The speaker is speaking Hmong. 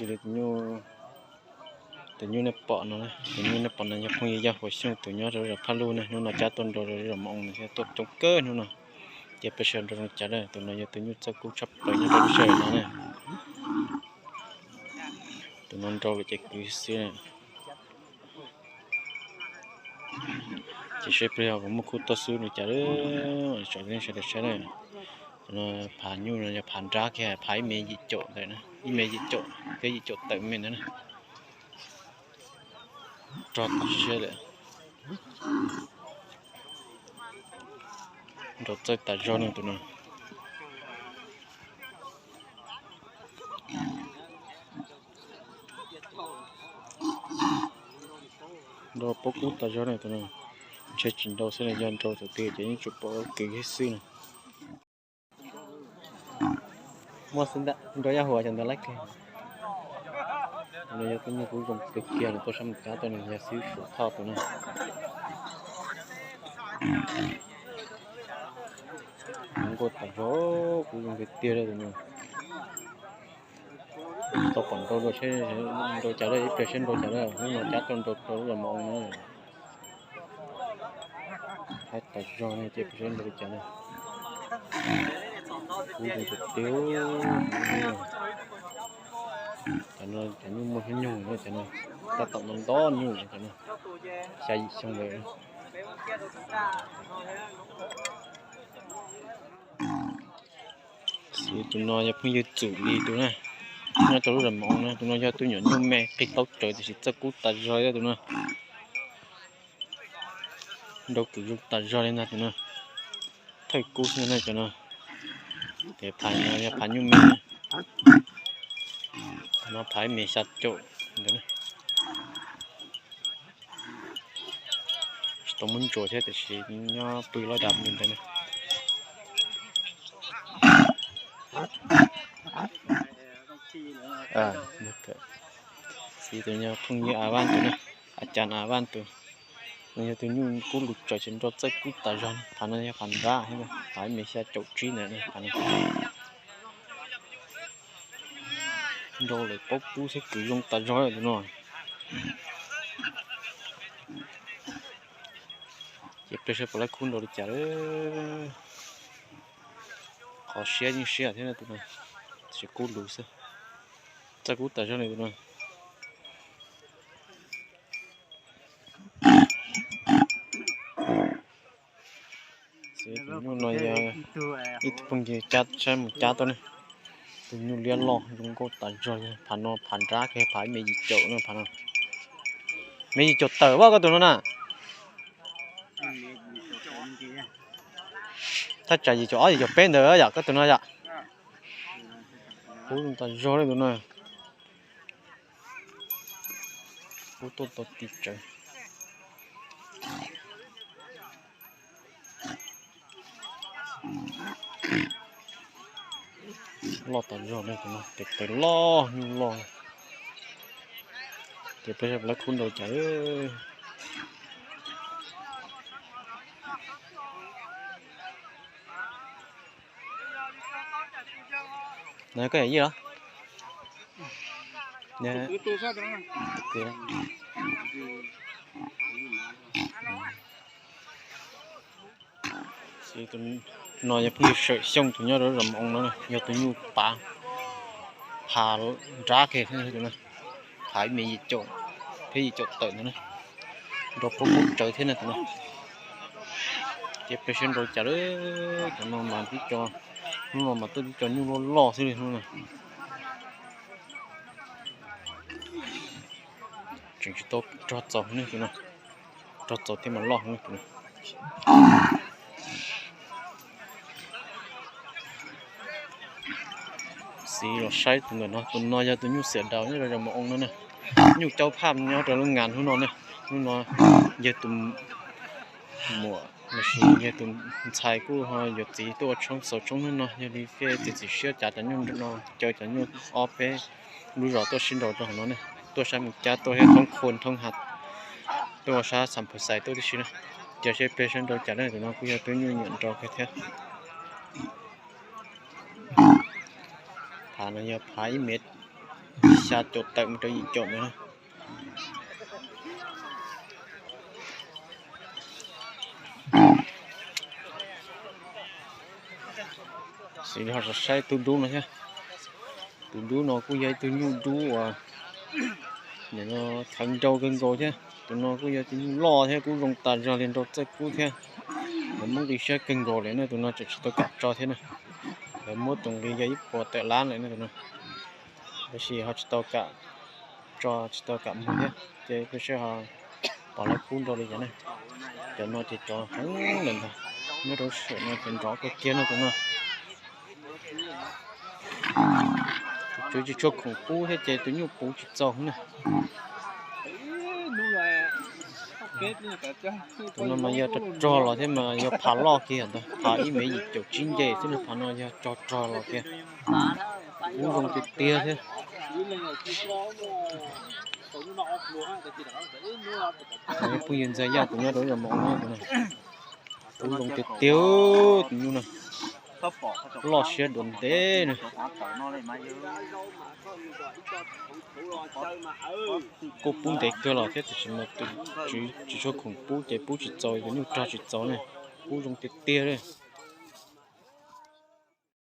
Tus nyuj, tus nyuj nej pom no, tus nyuj nej pom no yog phooj ywg Yaj Huas Xyooj tus nyob rau zos Phaj Luj ne. Hnub no cab tuaj nrau rau zos Mos Oo no thiab tuaj coob kawg hnub no. Ces peb sawv nrau zoo li cas na, tus no yog tus nyuj txawj kub tshaj plaws nyob rau lub sij hawm no ne. Tus no nrau lawm ces kwv xwb na. Ces seb peb ho puas muaj khub tuaj xwb li cas, tsom nej sawv daws saib na. Tus no phav nyuj no yog phav nrab kiag, phav ib mev yim caum ntawd na, ib mev yim caum thiab yim caum tawm mev ntawd na. Rog tas siab lawm. Nrau txawj tas zog ne tus no. Nrau pob kub tas zog ne tus no. Ntshe tsis nrau xwb na, yog nrau thaum twg ces yeej tsuas pom kwv xwb na. Muaj xwb ntag, nrau Yaj Huas cov ntawd lab kawg. Tus no yog tus nyuj kub zoo kawg kiag, nws tuaj sab Mes Kab tuaj, nws yog xib Suav Thoj tus no. Zoo nkauj tas zog, kub zoo tiag tiag li tus no. Tau pom nrau dua seb nrau cas lawm, ib pliag seb nrau cas lawm, hnub no cab tuaj nrau rau lub zos Mos Oo na. Haib tas zog ne, ces peb seb nrau li cas na. Kub zoo tiag tiag. Cov no cov nyuj muaj hnub nyoog na, cov no tab tom ntau ntau nyuj na, cov no xya yim xyoo lawm. Xws tus no yog phooj ywg Txum Lis tus na, nyob rau lub zos Mos Oo na. Tus no yog tus nyuam nyuj me qig taub tsawv tiam sis txawj kub tas zog li tus no. Nrau kwv zoo tas zog li ntag tus no. Thawj kub xwb na cov no. Ces phav no yog phav nyuj me na. Phav no phav ib mev xya caum ntawd na. Tsis tau muab ntsuas thiab tiam sis nyob pw loj dav li ntawd na. Xws tus no phooj ywg A Vaj tus na, A Cas A Vaj tus. Nws yog tus nyuj kub lus tsawv ces nrau txawj kub tas zog. Phav no yog phav nrab, phav ib mev xya caum tsib ntawd phav no. Nrau lawm pob kub thiab kwv zoo tas zog tus no. Ces peb saib puas laib khub nrau li cas lawm. Qhov siab yeej siab thiab tus no, tsis kub lus xwb. Txawj kub tas zog li tus no. Tus nyuj no yog ib tug phooj ywg cab saib mus cab tuaj ne. Tus nyuj liab loj zoo nkauj tas zog li. Phav no phav nrab kiag, phav ib mev yim caum no, phav no. Mev yim caum tawm vaj koj tus no na. Thaj tsam yim caum ob yim caum peb ntawd yom koj tus no yom. Kub tas zog li tus no. Kub tuaj tau ti tsawv. Loj tas zog li tus no, tes taw loj nyuj loj. Ces peb saib puas laib khub nrau li cas. No koj yam yij los? No yog phooj ywg Sawm Xyooj tus nyob rau zos Moos no, yog tus nyuj pav phav nrab kiag, phav ib mev yim caum thiab yim caum tawm ntawd na, nrau pob kub tsawv thiab na tus no. Ces peb saib nrau cas lawm, cov no mas tib co, hnub no mas tuaj tib co nyuj loj loj xwb li hnub no. Tseem tsis tau rog txaus ne tus no, rog txaus thiab mas loj ne tus no. Xiv los saib tus ntawm no, tus no yog tus nyuj xiam daus nyob rau zos Moos Oos no na. Nyuj caub phaj nyob rau lub ngas hnub no ne. Hnub no yog tus muam los sis yog tus ntxhais kuj ho yuav txiv tuaj ua tshoob xaus tshoob hnub no, yog li thiaj txiav txim siab cav cov nyuj no, caw cov nyuj ob peb lub zos tuaj sib nrau rau hauv no ne. Tuaj sab Moos Cab tuaj thiab thoob Khua thoob Hav, tuaj sab Xam Phuv Xais tuaj tib si na. Ces seb peb saib nrau cas na, tus no kuj yog tus nyuj nyiam nrau kawg thiab. Phav no yog phav ib mev Xya caum tawm mus rau yim caum ntawd na. Xws li ho saib tus dub no thiab. Tus dub no kuj yog ib tug nyuj dub uas kheev nrau kawg nkaus thiab. Tus no kuj yog tus nyuj loj thiab kuj zoo tas zog li nrau txawj kub thiab. Lawv muab nqi siab kawg nkaus lawm na, tus no tseem tsis tau kam tso thiab na. Lawv muab tus nqi yog ib puas tawm lab lawm na tus no. Tab sis ho tsis tau kam tso, tsis tau kam muag thiab, ces peb seb ho pom lawv kub nrau li cas na. Cov no ces cov heev lawm ntag, nyob rau sawm no ces nrov kawg kiag no tus no. Tus tswv tsis tshua khoom pub thiab ces tus nyuj puv tsis txaus na. Tus no mas yog rog rog los thiab mas yog phav loj kiag ntag, phav ib mev yim caum tsib nce xwb na, phav no yog rog rog los kiag. Kub zoo tiag tiag thiab. Phooj ywg Ntxawg Yaj tus nyob rau zos Moos Nab tus no, kub zoo tiag tiag tus nyuj na, loj siab dua ntev na. Kuj pub ntev kawg los thiab tiam sis mas tus tswv tsis tshua khoom pub ces pub tsis txaus, tus nyuj rog tsis txaus na, kub zoo tiag tiag li.